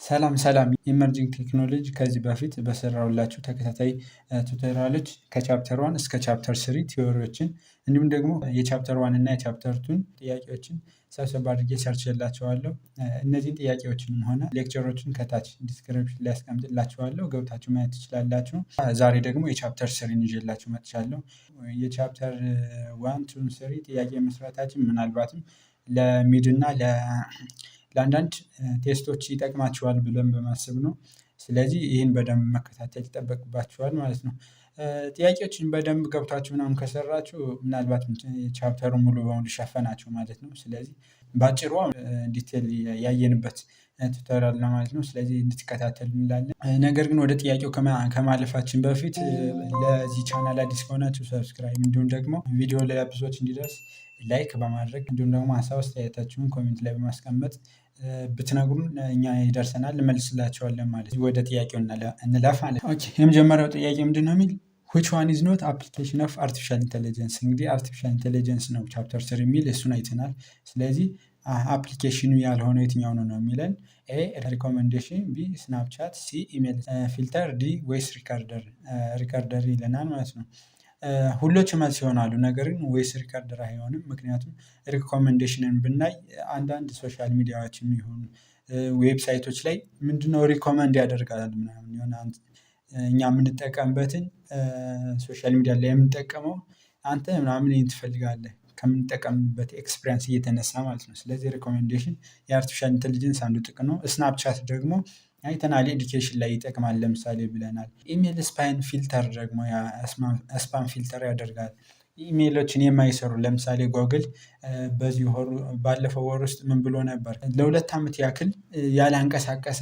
ሰላም ሰላም፣ emerging technology ከዚህ በፊት በሰራሁላችሁ ተከታታይ tutorial ኦች ከ chapter 1 እስከ chapter 3 theory ዎችን እንዲሁም ደግሞ የ chapter 1 እና የ chapter 2ን ጥያቄዎችን ሰብሰብ አድርጌ ሰርቼላችኋለሁ። እነዚህን ጥያቄዎችንም ሆነ lecture ኦችን ከታች description ላይ አስቀምጥላችኋለሁ፣ ገብታችሁ ማየት ትችላላችሁ። ዛሬ ደግሞ የ chapter 3ን ይዤላችሁ መጥቻለሁ። የ chapter 1, 2, 3 ጥያቄ መስራታችን ምናልባትም ለ mid እና ለአንዳንድ test ኦች ይጠቅማችኋል ብለን በማሰብ ነው። ስለዚህ ይህን በደንብ መከታተል ይጠበቅባችኋል ማለት ነው። ጥያቄዎችን በደንብ ገብቷችሁ ምናምን ከሰራችሁ ምናልባት chapter ኡን ሙሉ በሙሉ ሸፈናችሁ ማለት ነው። ስለዚህ በአጭሩ detail ያየንበት tutorial ነው ማለት ነው። ስለዚህ እንድትከታተሉ እንላለን። ነገር ግን ወደ ጥያቄው ከማለፋችን በፊት ለዚህ ቻናል አዲስ ከሆናችሁ subscribe፣ እንዲሁም ደግሞ ቪዲዮ ለብዙዎች እንዲደርስ like በማድረግ፣ እንዲሁም ደግሞ ሀሳብ አስተያየታችሁን comment ላይ በማስቀመጥ ብትነግሩን እኛ ይደርሰናል፣ እንመልስላችኋለን ማለት ነው። ወደ ጥያቄው እንለፍ ማለት ነው። Okay፣ የመጀመሪያው ጥያቄ ምንድን ነው የሚል? Which one is not application of artificial intelligence? እንግዲህ artificial intelligence ነው chapter 3 የሚል፣ እሱን አይተናል። ስለዚህ application ኑ ያልሆነው የትኛው ነው ነው የሚለን። A recommendation፣ B Snapchat፣ C email filter፣ D voice recorder ይለናል ማለት ነው። ሁሎችም መልስ ይሆናሉ፣ ነገር ግን voice recorder አይሆንም። ምክንያቱም recommendation ን ብናይ አንዳንድ social media ዎች የሚሆኑ website ኦች ላይ ምንድነው recommend ያደርጋል ምናምን፣ የሆነ እኛ የምንጠቀምበትን social media ላይ የምንጠቀመው አንተ ምናምን ይሄን ትፈልጋለህ ከምንጠቀምበት experience እየተነሳ ማለት ነው። ስለዚህ recommendation የ artificial intelligence አንዱ ጥቅም ነው። Snapchat ደግሞ አይተናል፣ education ላይ ይጠቅማል ለምሳሌ ብለናል። Email spam filter ደግሞ spam filter ያደርጋል። ኢሜሎችን የማይሰሩ፣ ለምሳሌ ጎግል በዚህ ወር፣ ባለፈው ወር ውስጥ ምን ብሎ ነበር? ለ2 አመት ያክል ያላንቀሳቀሰ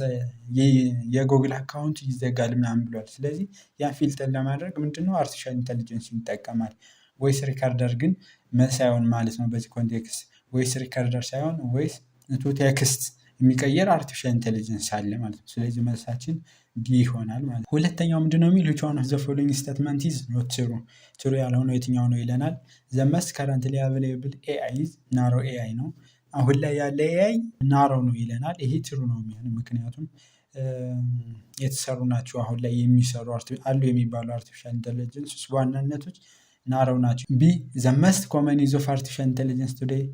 የ Google account ይዘጋል ምናምን ብሏል። ስለዚህ ያን filter ለማድረግ ምንድነው artificial intelligence ይጠቀማል። Voice recorder ግን መልስ አይሆንም ማለት ነው። በዚህ context voice recorder ሳይሆን voice to text የሚቀይር artificial intelligence አለ ማለት ነው። ስለዚህ መልሳችን D ይሆናል ማለት ነው። ሁለተኛው ምንድነው የሚል? Which one of the following statement is not true? True ያልሆነው የትኛው ነው ይለናል። The most currently available AI is narrow AI ነው። አሁን ላይ ያለ AI narrow ነው ይለናል። ይሄ true ነው የሚሆነው፣ ምክንያቱም የተሰሩ ናቸው። አሁን ላይ የሚሰሩ አሉ የሚባሉ artificial intelligence በዋናነቶች narrow ናቸው። B the most common use of artificial intelligence today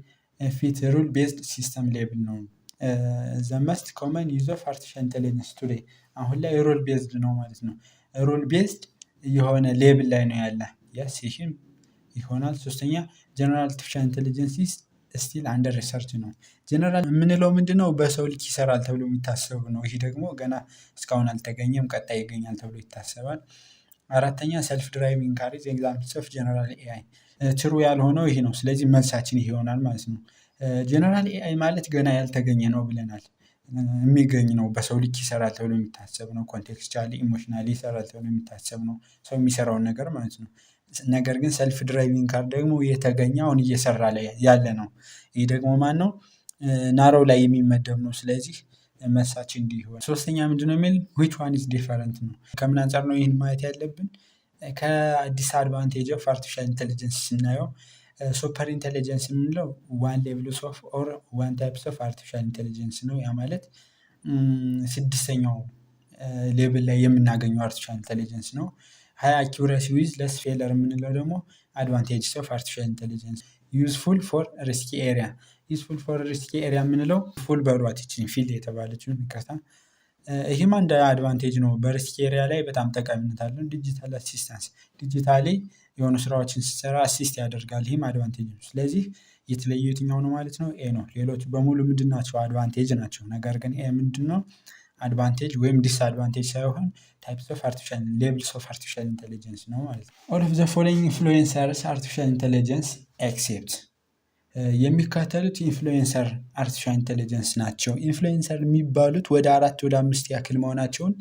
fit rule based system level ነው። The most common use of artificial intelligence today አሁን ላይ rule based ነው ማለት ነው። Rule based የሆነ level ላይ ነው ያለ። Yes፣ ይህም ይሆናል። ሶስተኛ general artificial intelligence is still under research ነው። ጀነራል የምንለው ምንድነው? በሰው ልክ ይሰራል ተብሎ የሚታሰብ ነው። ይሄ ደግሞ ገና እስካሁን አልተገኘም፣ ቀጣይ ይገኛል ተብሎ ይታሰባል። አራተኛ self driving car is example of general AI። True ያልሆነው ይሄ ነው። ስለዚህ መልሳችን ይሄ ይሆናል ማለት ነው። General AI ማለት ገና ያልተገኘ ነው ብለናል። የሚገኝ ነው፣ በሰው ልክ ይሰራል ተብሎ የሚታሰብ ነው። Contextually, emotionally ይሰራል ተብሎ የሚታሰብ ነው። ሰው የሚሰራውን ነገር ማለት ነው። ነገር ግን self driving car ደግሞ የተገኘ፣ አሁን እየሰራ ላይ ያለ ነው። ይሄ ደግሞ ማነው? Narrow ላይ የሚመደብ ነው። ስለዚህ መልሳችን እንዲህ ይሆናል። ሶስተኛ ምንድነው የሚል? Which one is different ነው። ከምን አንፃር ነው ይህን ማየት ያለብን? ከ disadvantage of artificial intelligence ስናየው super intelligence የምንለው one levels of or one types of artificial intelligence ነው። ያ ማለት ስድስተኛው level ላይ የምናገኘው artificial intelligence ነው። High accuracy with less failure የምንለው ደግሞ advantages of artificial intelligence። Useful for risky area፣ useful for risky area የምንለው full በሏት ይቺን fill የተባለችውን፣ ይቅርታ። ይሄም አንድ advantage ነው። በ risky area ላይ በጣም ጠቃሚነት አለው። Digital assistance፣ digitally የሆኑ ስራዎችን ስትሰራ assist ያደርጋል። ይሄም advantage ነው። ስለዚህ የተለየው የትኛው ነው ማለት ነው? A ነው። ሌሎቹ በሙሉ ምንድን ናቸው? Advantage ናቸው። ነገር ግን A ምንድነው? Advantage ወይም disadvantage ሳይሆን types of artificial levels of artificial intelligence ነው ማለት ነው። All of the following influencers artificial intelligence except፣ የሚከተሉት influencer artificial intelligence ናቸው። Influencer የሚባሉት ወደ አራት ወደ አምስት ያክል መሆናቸውን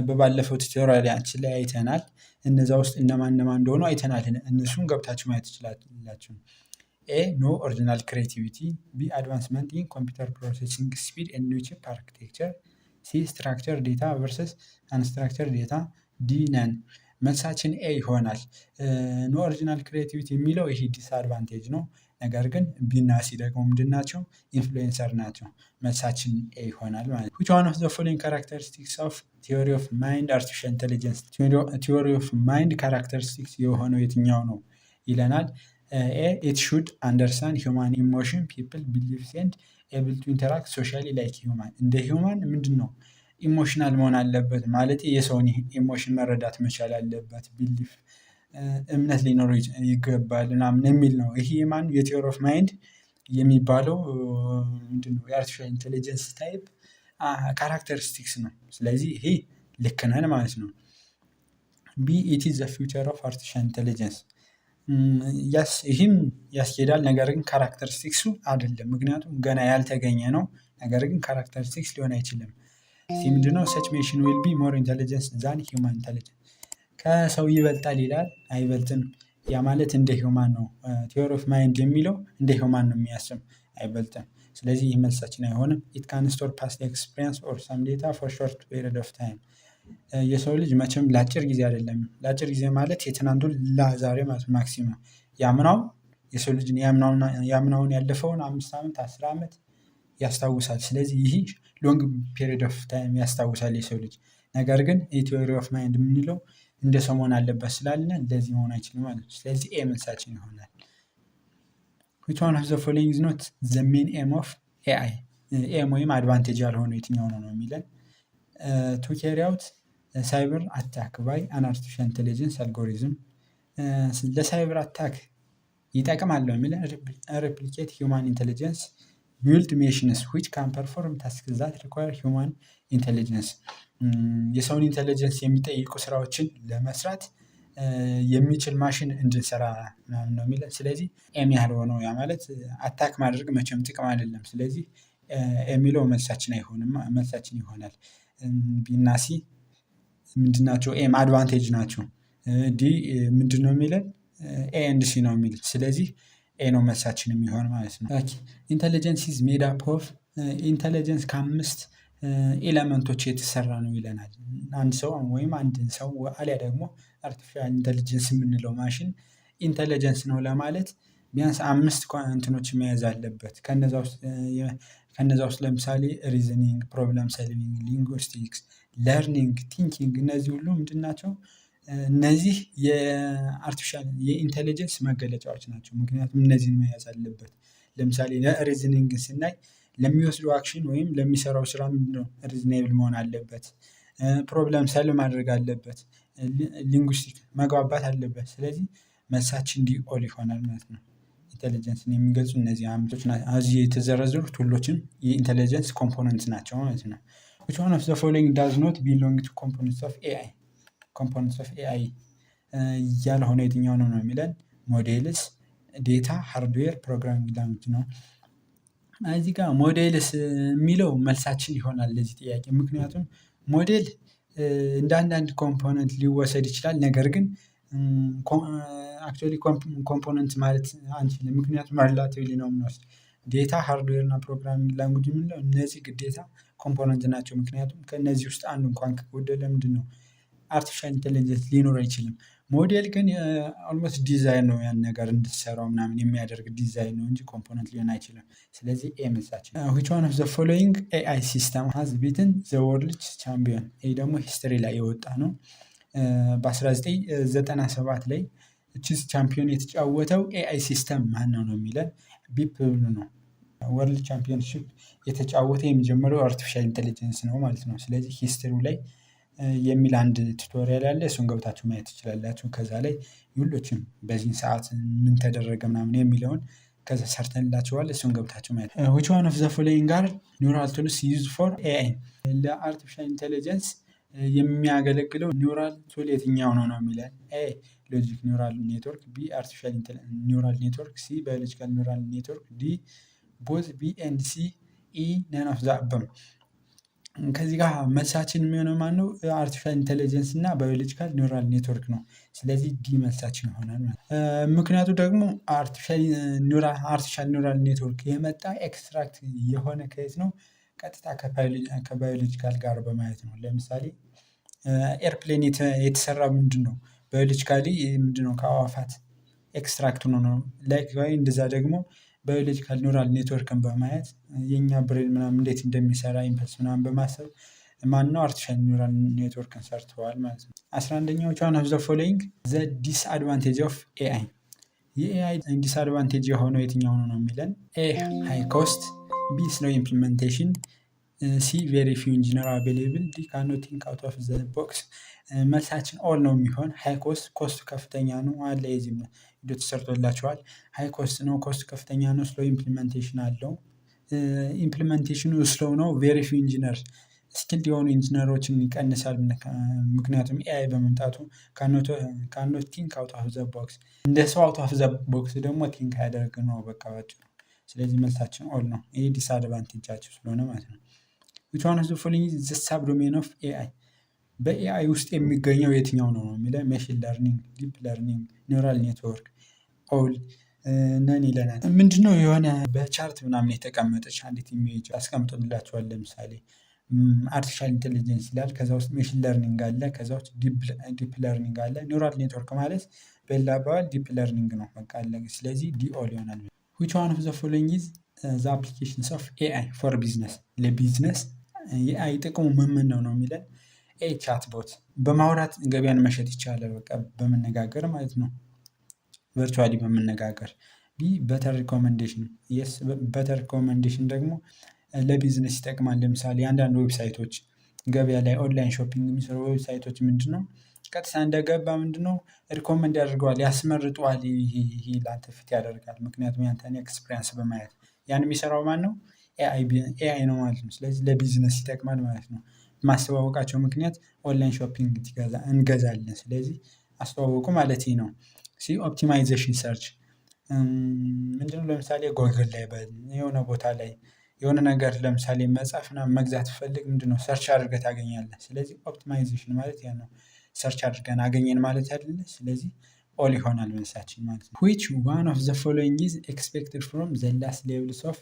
በባለፈው tutorial ኣችን ላይ አይተናል። እነዛ ውስጥ እነማን እነማን እንደሆኑ አይተናል። እነሱን ገብታችሁ ማየት ትችላላችሁ። A no original creativity፣ B advancement in computer processing speed and new chip architecture፣ C structure data versus unstructure data፣ D none። መልሳችን A ይሆናል። No original creativity የሚለው ይሄ disadvantage ነው። ነገር ግን B ና C ደግሞ ምንድን ናቸው? Influencer ናቸው። መልሳችን A ይሆናል ማለት ነው። Which one of the following characteristics of theory of mind artificial intelligence? Theory of mind characteristics የሆነው የትኛው ነው ይለናል። A, it should understand human emotion, people beliefs and able to interact socially like human። እንደ human ምንድን ነው emotional መሆን አለበት፣ ማለት የሰውን emotion መረዳት መቻል አለበት፣ belief እምነት ሊኖረው ይገባል ምናምን የሚል ነው። ይሄ የማን የ theory of mind የሚባለው ምንድነው? የ artificial intelligence type characteristics ነው። ስለዚህ ይሄ ልክ ነን ማለት ነው። B, it is the future of artificial intelligence። ይህም ያስኬዳል፣ ነገር ግን characteristics ኡ አይደለም፣ ምክንያቱም ገና ያልተገኘ ነው። ነገር ግን characteristics ሊሆን አይችልም። C ምንድነው? Such machine will be more intelligence than human intelligence። ከሰው ይበልጣል ይላል፣ አይበልጥም። ያ ማለት እንደ human ነው። Theory of mind የሚለው እንደ human ነው የሚያስብ፣ አይበልጥም። ስለዚህ ይህ መልሳችን አይሆንም። It can store past experience or some data for short period of time። የሰው ልጅ መቼም ለአጭር ጊዜ አይደለም፣ ለአጭር ጊዜ ማለት የትናንቱን ለዛሬ ማለት maximum ያምናው የሰው ልጅ ያምናውን ያለፈውን 5 አመት፣ 10 አመት ያስታውሳል። ስለዚህ ይህ long period of time ያስታውሳል የሰው ልጅ። ነገር ግን የ theory of mind የምንለው እንደ ሰው መሆን አለበት ስላልን እንደዚህ መሆን አይችልም ማለት ነው። ስለዚህ A መልሳችን ይሆናል። Which one of the following is not the main aim of AI? Aim ወይም advantage ያልሆነው የትኛው ነው ነው የሚለን። To carry out cyber attack by an artificial intelligence algorithm። ለ cyber attack ይጠቅማል ነው የሚለን። Replicate human intelligence, build machines which can perform task that require human intelligence። የሰውን intelligence የሚጠይቁ ስራዎችን ለመስራት የሚችል ማሽን እንድንሰራ ምናምን ነው የሚለን። ስለዚህ aim ያልሆነው፣ ያ ማለት attack ማድረግ መቼም ጥቅም አይደለም። ስለዚህ የሚለው መልሳችን አይሆንም፣ መልሳችን ይሆናል። B ና C ምንድን ናቸው? Aim advantage ናቸው። D ምንድነው የሚለን? A and C ነው የሚል። ስለዚህ A ነው መልሳችን የሚሆን ማለት ነው። Intelligence is made up of፣ intelligence ከአምስት element ኦች የተሰራ ነው ይለናል። አንድ ሰው ወይም አንድ ሰው አሊያ ደግሞ artificial intelligence የምንለው machine intelligence ነው ለማለት ቢያንስ አምስት እንትኖች መያዝ አለበት። ከነዛ ውስጥ ለምሳሌ reasoning፣ problem solving፣ linguistics፣ learning፣ thinking፣ እነዚህ ሁሉ ምንድን ናቸው? እነዚህ የ artificial የ intelligence መገለጫዎች ናቸው። ምክንያቱም እነዚህን መያዝ አለበት። ለምሳሌ reasoning ስናይ ለሚወስደው action ወይም ለሚሰራው ስራ ምንድነው reasonable መሆን አለበት። Problem solve ማድረግ አለበት። Linguistic መግባባት አለበት። ስለዚህ መልሳችን D all ይሆናል ማለት ነው። Intelligence ን የሚገልጹ እነዚህ አምስቶች እዚህ የተዘረዘሩት ሁሎችም የ intelligence component ናቸው ማለት ነው። Which one of the following does not belong to components of AI? Components of AI ያልሆነ የትኛው ነው ነው የሚለን። Models፣ data፣ hardware፣ programming language ነው። እዚህ ጋር models የሚለው መልሳችን ይሆናል ለዚህ ጥያቄ፣ ምክንያቱም ሞዴል እንደ አንዳንድ component ሊወሰድ ይችላል። ነገር ግን actually component ማለት አንችልም፣ ምክንያቱም relatively ነው የምንወስድ። Data፣ hardware እና programming language የምንለው እነዚህ ግዴታ component ናቸው። ምክንያቱም ከእነዚህ ውስጥ አንዱ እንኳን ከጎደለ ምንድነው artificial intelligence ሊኖር አይችልም። ሞዴል ግን almost design ነው፣ ያን ነገር እንድትሰራው ምናምን የሚያደርግ ዲዛይን ነው እንጂ component ሊሆን አይችልም። ስለዚህ A መልሳችን። Which one of the following AI system has beaten the world champion? ይሄ ደግሞ history ላይ የወጣ ነው። በ1997 ላይ chess champion የተጫወተው AI system ማነው ነው የሚለን። Deep Blue ነው። World championship የተጫወተ የመጀመሪያው artificial intelligence ነው ማለት ነው። ስለዚህ history ው ላይ የሚል አንድ tutorial አለ፣ እሱን ገብታችሁ ማየት ትችላላችሁ። ከዛ ላይ ሁሎችም በዚህን ሰዓት ምን ተደረገ ምናምን የሚለውን ከዛ ሰርተንላችኋል፣ እሱን ገብታችሁ ማየት። Which one of the following are neural tools used for AI? ለ artificial intelligence የሚያገለግለው neural tool የትኛው ነው ነው የሚለን። A, logic neural network፣ B, artificial neural network፣ C, biological neural network፣ D, both B and C፣ E, none of the above። ከዚህ ጋር መልሳችን የሚሆነው ማነው? Artificial intelligence እና biological neural network ነው። ስለዚህ D መልሳችን ይሆናል ማለት ነው። ምክንያቱ ደግሞ artificial neural network የመጣ extract የሆነ ከየት ነው? ቀጥታ ከ biological ጋር በማየት ነው። ለምሳሌ airplane የተሰራ ምንድነው? Biologically ምንድነው? ከአዕዋፋት Extract ሆኖ ነው። Like ወይ እንደዛ ደግሞ biological neural network ን በማየት የኛ brain ምናምን እንዴት እንደሚሰራ impulse ምናምን በማሰብ ማነው artificial neural network ን ሰርተዋል ማለት ነው። 11ኛው፣ which one of the following the disadvantage of AI? የ AI disadvantage የሆነው የትኛው ነው ነው የሚለን። A, high cost፣ B, slow implementation፣ C, very few engineer available፣ ዲ ካኖት ቲንክ አውት ኦፍ ዘ ቦክስ። መልሳችን all ነው የሚሆን። High cost፣ cost ኡ ከፍተኛ ነው አለ፣ የዚህም ቪዲዮ ተሰርቶላችኋል። High cost ነው፣ cost ኡ ከፍተኛ ነው። Slow implementation አለው። Implementation ኑ slow ነው። Very few engineer፣ skilled የሆኑ ኢንጂነሮችን ይቀንሳል። ምክንያቱም AI በመምጣቱ ካኖት ቲንክ አውት ኦፍ ዘ ቦክስ፣ እንደ ሰው out of the box ደግሞ think አያደርግም ነው በቃ ባጭሩ። ስለዚህ መልሳችን all ነው። ይሄ disadvantage ኣቸው ስለሆነ ማለት ነው። Which one of the following is the subdomain of AI? በ AI ውስጥ የሚገኘው የትኛው ነው ነው የሚለው። Machine learning፣ deep learning፣ neural network፣ all፣ none ይለናል። ምንድነው? የሆነ በ chart ምናምን የተቀመጠች አንዲት image አስቀምጦላችኋል። ለምሳሌ artificial intelligence ይላል፣ ከዛ ውስጥ machine learning አለ፣ ከዛ ውስጥ deep learning አለ። Neural network ማለት በሌላ አባባል deep learning ነው። በቃ አለቀ። ስለዚህ D, all ይሆናል። Which one of the following is the applications of AI for business? ለ business የ AI ጥቅሙ ምን ምን ነው ነው የሚለን። A, chatbot፣ በማውራት ገበያን መሸጥ ይቻላል። በቃ በመነጋገር ማለት ነው። Virtually በመነጋገር። B, better recommendation። Yes, better recommendation ደግሞ ለቢዝነስ ይጠቅማል። ለምሳሌ አንዳንድ website ኦች ገበያ ላይ online shopping የሚሰሩ website ኦች ምንድነው? ቀጥታ እንደገባ ምንድነው recommend ያደርገዋል፣ ያስመርጠዋል። ይሄ ይሄ ላንተ fit ያደርጋል፣ ምክንያቱም ያንተን experience በማየት። ያን የሚሰራው ማነው? AI ነው ማለት ነው። ስለዚህ ለቢዝነስ ይጠቅማል ማለት ነው። ማስተዋወቃቸው ምክንያት online shopping እንገዛለን፣ ስለዚህ አስተዋወቁ ማለት ነው። C, optimization search ምንድነው? ለምሳሌ ጎግል ላይ የሆነ ቦታ ላይ የሆነ ነገር ለምሳሌ መጽሐፍ ምናምን መግዛት ብትፈልግ ምንድነው search አድርገህ ታገኛለህ። ስለዚህ optimization ማለት ያ ነው። Search አድርገን አገኘን ማለት አይደለ? ስለዚህ all ይሆናል መልሳችን ማለት ነው። Which one of the following is expected from the last levels of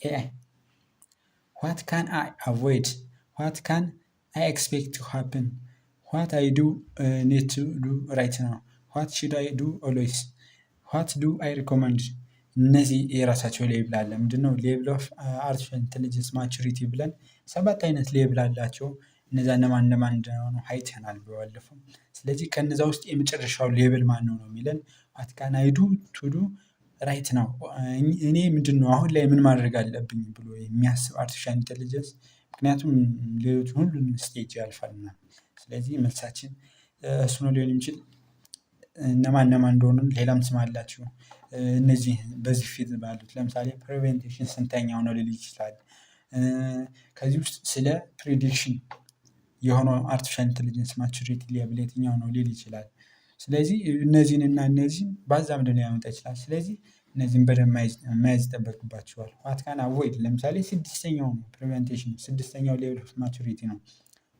AI? What can I avoid? What can I expect to happen? What I do need to do right now? What should I do always? What do I recommend? እነዚህ የራሳቸው level አለ። ምንድነው? Level of artificial intelligence maturity ብለን ሰባት አይነት level አላቸው። እነዛ እነማን እነማን እንደሆኑ አይተናል በባለፈው። ስለዚህ ከነዛ ውስጥ የመጨረሻው level ማነው ነው የሚለን። What can I do to do right now? እኔ ምንድነው አሁን ላይ ምን ማድረግ አለብኝ ብሎ የሚያስብ artificial intelligence፣ ምክንያቱም ሌሎች ሁሉንም stage ያልፋል ምናምን። ስለዚህ መልሳችን እሱ ነው ሊሆን የሚችል። እነማን እነማን እንደሆኑ ሌላም ስም አላቸው። እነዚህ በዚህ ፊት ባሉት ለምሳሌ prevention ስንተኛው ነው ሊል ይችላል። ከዚህ ውስጥ ስለ prediction የሆነው artificial intelligence maturity level የትኛው ነው ሊል ይችላል። ስለዚህ እነዚህን እና እነዚህን በአዛምድ ሊያመጣ ይችላል። ስለዚህ እነዚህን በደንብ መያዝ ይጠበቅባቸዋል። What can avoid ለምሳሌ ስድስተኛው ነው prevention፣ ስድስተኛው level of maturity ነው።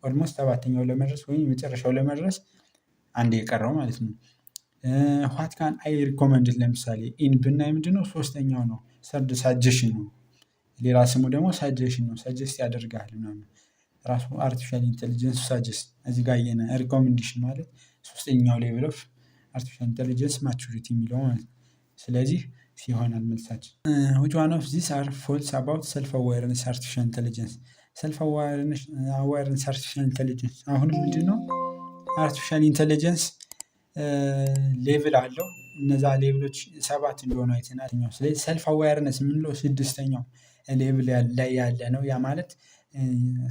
Almost ሰባተኛው ለመድረስ ወይም የመጨረሻው ለመድረስ አንድ የቀረው ማለት ነው። What can I recommend ለምሳሌ ኢን ብናይ ምንድነው? ሶስተኛው ነው፣ third suggestion ነው። ሌላ ስሙ ደግሞ suggestion ነው፣ suggest ያደርጋል ምናምን ራሱ artificial intelligence suggest። እዚህ ጋር የነ recommendation ማለት ሶስተኛው level of artificial intelligence maturity የሚለው ማለት ነው። ስለዚህ C ይሆናል መልሳችን። Which one of these are false about self awareness artificial intelligence? Self awareness artificial intelligence አሁንም ምንድነው? Artificial intelligence level አለው። እነዛ level ኦች ሰባት እንደሆኑ አይተናል። ስለዚህ self awareness የምንለው ስድስተኛው level ላይ ያለ ነው። ያ ማለት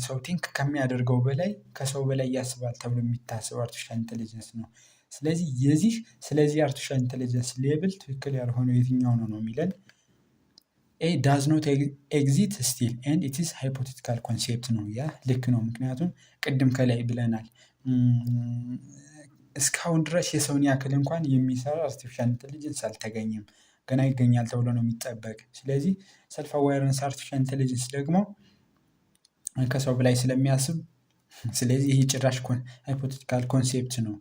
ሰው think ከሚያደርገው በላይ፣ ከሰው በላይ ያስባል ተብሎ የሚታሰብ artificial intelligence ነው። ስለዚህ የዚህ ስለዚህ artificial intelligence level ትክክል ያልሆነው የትኛው ነው ነው የሚለን። A, does not exist still and it's hypothetical concept ነው። ያ ልክ ነው። ምክንያቱም ቅድም ከላይ ብለናል። እስካሁን ድረስ የሰውን ያክል እንኳን የሚሰራ artificial intelligence አልተገኘም። ገና ይገኛል ተብሎ ነው የሚጠበቅ። ስለዚህ self awareness artificial intelligence ደግሞ ከሰው በላይ ስለሚያስብ፣ ስለዚህ ይሄ ጭራሽ hypothetical concept ነው።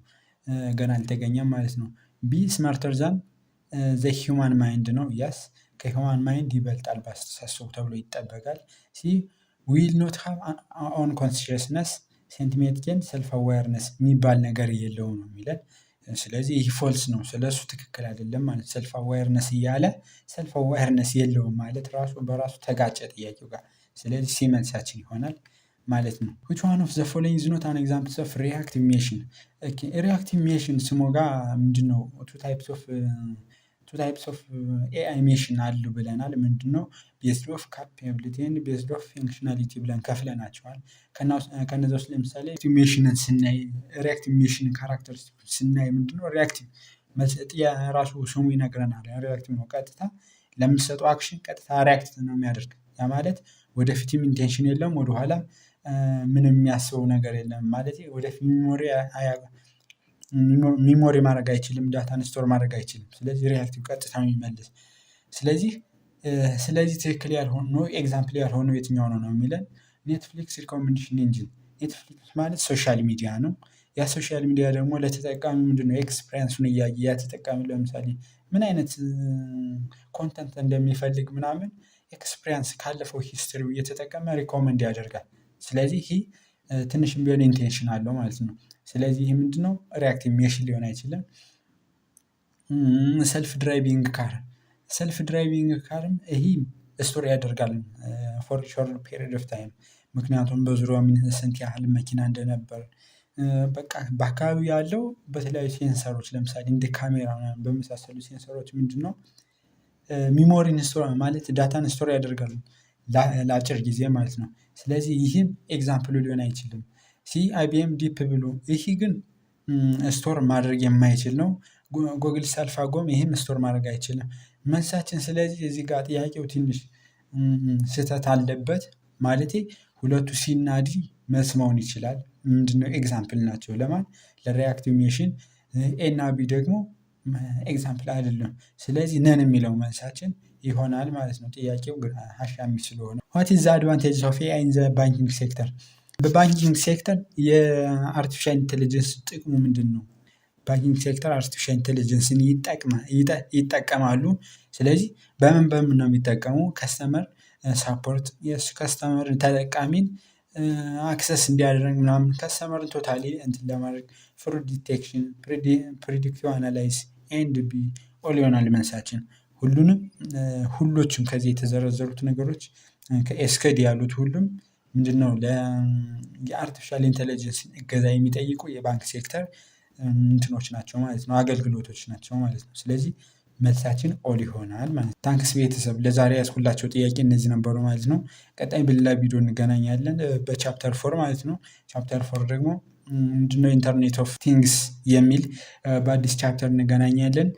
ገና አልተገኘም ማለት ነው። B, smarter than the human mind ነው። Yes, ከ human mind ይበልጣል በአስተሳሰቡ ተብሎ ይጠበቃል። C, will not have own consciousness, sentiment and self awareness የሚባል ነገር የለውም ነው የሚለን። ስለዚህ ይህ false ነው፣ ስለሱ ትክክል አይደለም ማለት። Self awareness እያለ self awareness የለውም ማለት ራሱ በራሱ ተጋጨ ጥያቄው ጋር። ስለዚህ C መልሳችን ይሆናል ማለት ነው። Which one of the following is not an example of reactive machine? Reactive machine ስሙ ጋር ምንድነው? Two types of AI machine አሉ ብለናል። ምንድነው? Based of capability and based of functionality ብለን ከፍለናቸዋል። ከነዛ ውስጥ ለምሳሌ ሜሽንን ስናይ፣ reactive machine characteristic ስናይ ምንድነው? Reactive ራሱ ስሙ ይነግረናል፣ reactive ነው። ቀጥታ ለምትሰጠው action ቀጥታ react ነው የሚያደርግ። ያ ማለት ወደፊትም intention የለውም፣ ወደኋላም ምንም የሚያስበው ነገር የለም። ማለቴ ወደፊት memory ማድረግ አይችልም፣ data ን store ማድረግ አይችልም። ስለዚህ reactive ቀጥታ ነው የሚመልስ። ስለዚህ ትክክል ያልሆነው፣ example ያልሆነው የትኛው ነው ነው የሚለን። Netflix recommendation engine። Netflix ማለት social media ነው። ያ social media ደግሞ ለተጠቃሚ ምንድነው? Experience ኡን እያየ፣ ያ ተጠቃሚ ለምሳሌ ምን አይነት content እንደሚፈልግ ምናምን experience ካለፈው history ው እየተጠቀመ recommend ያደርጋል። ስለዚህ ይሄ ትንሽም ቢሆን intention አለው ማለት ነው። ስለዚህ ይሄ ምንድነው? Reactive machine ሊሆን አይችልም። Self driving car፣ self driving car ም ይሄ store ያደርጋል for short period of time። ምክንያቱም በዙሪያው ምን ስንት ያህል መኪና እንደነበር፣ በቃ በአካባቢው ያለው በተለያዩ sensor ኦች፣ ለምሳሌ እንደ ካሜራ ምናምን በመሳሰሉ sensor ኦች ምንድነው? Memory ን store ማለት data ን store ያደርጋሉ ለአጭር ጊዜ ማለት ነው። ስለዚህ ይህም example ኡ ሊሆን አይችልም። C IBM Deep Blue፣ ይሄ ግን store ማድረግ የማይችል ነው። Google AlphaGo ም ይሄም store ማድረግ አይችልም። መልሳችን ስለዚህ እዚህ ጋር ጥያቄው ትንሽ ስህተት አለበት። ማለቴ ሁለቱ C እና D መልስ መሆን ይችላል። ምንድነው? Example ናቸው። ለማን? ለ reactive machine። A እና B ደግሞ example አይደለም። ስለዚህ none የሚለው መልሳችን ይሆናል ማለት ነው። ጥያቄው አሻሚ ስለሆነ። What is the advantage of AI in the banking sector? በ banking sector የ artificial intelligence ጥቅሙ ምንድነው? Banking sector artificial intelligence ን ይጠቀማሉ። ስለዚህ በምን በምን ነው የሚጠቀሙ? Customer support፣ customer ተጠቃሚን access እንዲያደርግ ምናምን፣ customer ን totally እንትን ለማድረግ፣ fraud detection፣ predictive analysis፣ A and B all ይሆናል መልሳችን። ሁሉንም፣ ሁሎችም ከዚህ የተዘረዘሩት ነገሮች ከ A እስከ D ያሉት ሁሉም ምንድነው? የ artificial intelligence እገዛ የሚጠይቁ የባንክ ሴክተር እንትኖች ናቸው ማለት ነው፣ አገልግሎቶች ናቸው ማለት ነው። ስለዚህ መልሳችን all ይሆናል ማለት ነው። Thanks ቤተሰብ፣ ለዛሬ ያዝኩላችሁ ጥያቄ እነዚህ ነበሩ ማለት ነው። ቀጣይ በሌላ ቪዲዮ እንገናኛለን በ chapter 4 ማለት ነው። Chapter 4 ደግሞ ምንድነው? Internet of Things የሚል በአዲስ chapter እንገናኛለን።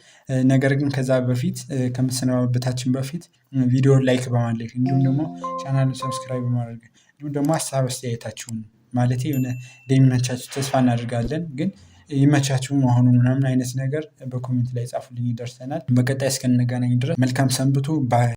ነገር ግን ከዛ በፊት፣ ከመሰነባበታችን በፊት ቪዲዮውን like በማድረግ፣ እንዲሁም ደግሞ ቻናሉን subscribe በማድረግ፣ እንዲሁም ደግሞ ሀሳብ አስተያየታችሁን፣ ማለቴ የሆነ እንደሚመቻችሁ ተስፋ እናደርጋለን፣ ግን ይመቻችሁ መሆኑን ምናምን አይነት ነገር በ comment ላይ ጻፉልኝ፣ ይደርሰናል። በቀጣይ እስክንገናኝ ድረስ መልካም ሰንብቱ bye።